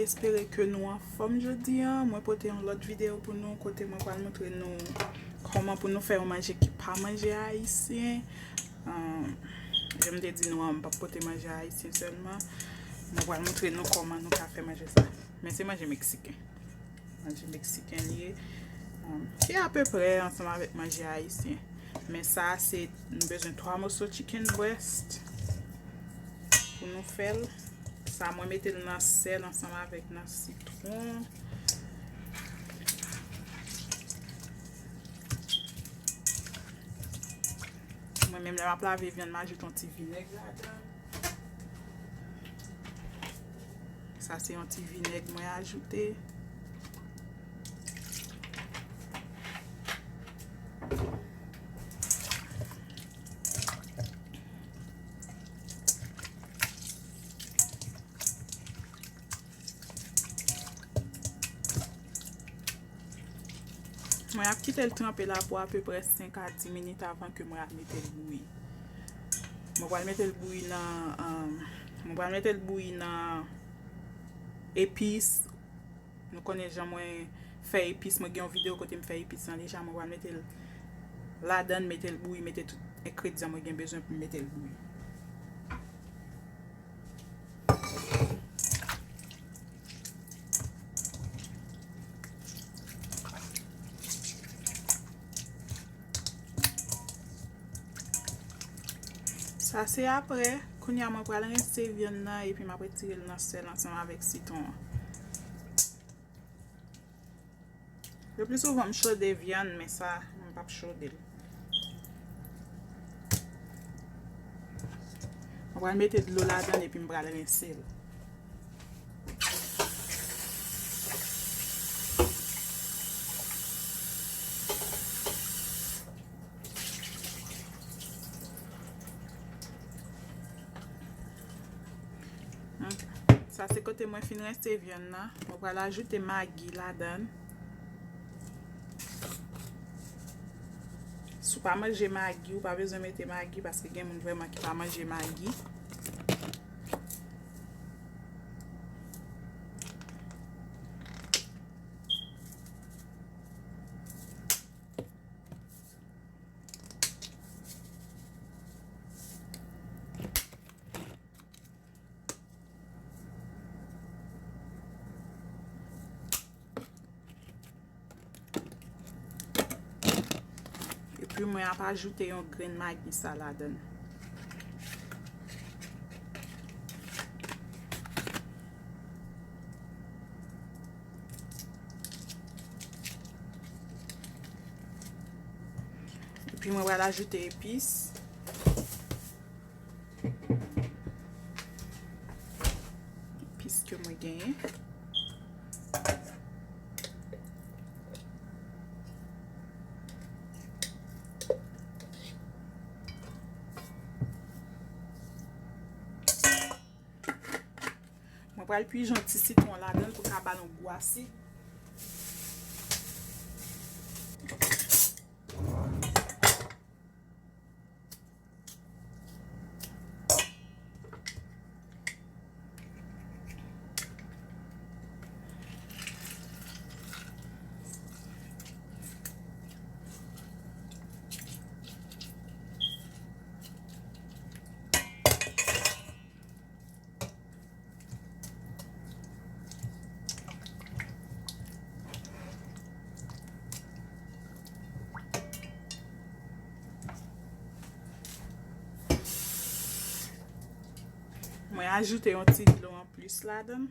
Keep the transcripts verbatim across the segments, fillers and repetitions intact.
Espere ke nou anfòm jodi a. Mwen pote yon lòt videyo pou nou kote mwen pral montre nou kòman pou nou fè yon manje ki pa manje ayisyen. Ahn, jan m te di nou an, m p ap pote manje ayisyen sèlman. Mwen pral montre nou kòman nou ka fè manje sa. Men se manje meksiken. Manje meksiken li ye. Ahn, se apeprè ansanm avèk manje ayisyen. Men sa, se, nou bezwen twa moso chicken breast pou nou fè l. Sa, mwen mete l nan sèl ansanm avèk nan sitwon. Mwen menm, lè m ap lave vyann, m ajoute yon ti vinèg ladan. Sa se yon ti vinèg mwen ajoute. Mwen ap kite l tranpe la pou apeprè senk a dis minit avan ke mwen al mete l bouyi. Mwen pral mete l bouyi nan, um, mwen pral mete l bouyi nan epis. Nou konnen jan mwen fè epis, mwen gen yon videyo kote m fè epis lan deja, mwen pral mete l ladan, mete l bouyi, mete tout engredyan mwen gen bezwen pou m mete l bouyi. Sa se apre, kounye a mwen pral rense vyann nan epi m ap retire l nan sèl ansanm avèk sitwon an. Le pli souvan m chode vyann, men sa, m p ap chode l. Mwen pral mete dlo ladan l epi m pral rense l. Ok. Sa se kote mwen fin rense vyann nan. Mwen pral ajoute magi ladan. Si w pa manje magi, ou pa bezwen mete magi paske gen moun vrèman ki pa manje magi. Epi mwen ap ajoute yon grenn magi sa ladan. Epi mwen pral ajoute epis. Epis ke mwen genyen. Mwen pral pije yon ti sitwon ladan l pou l ka ba l yon gou asid. Mwen ajoute yon ti dlo anplis ladan.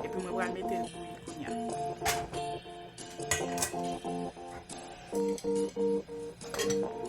Epi mwen pral mete l bouyi kounye a.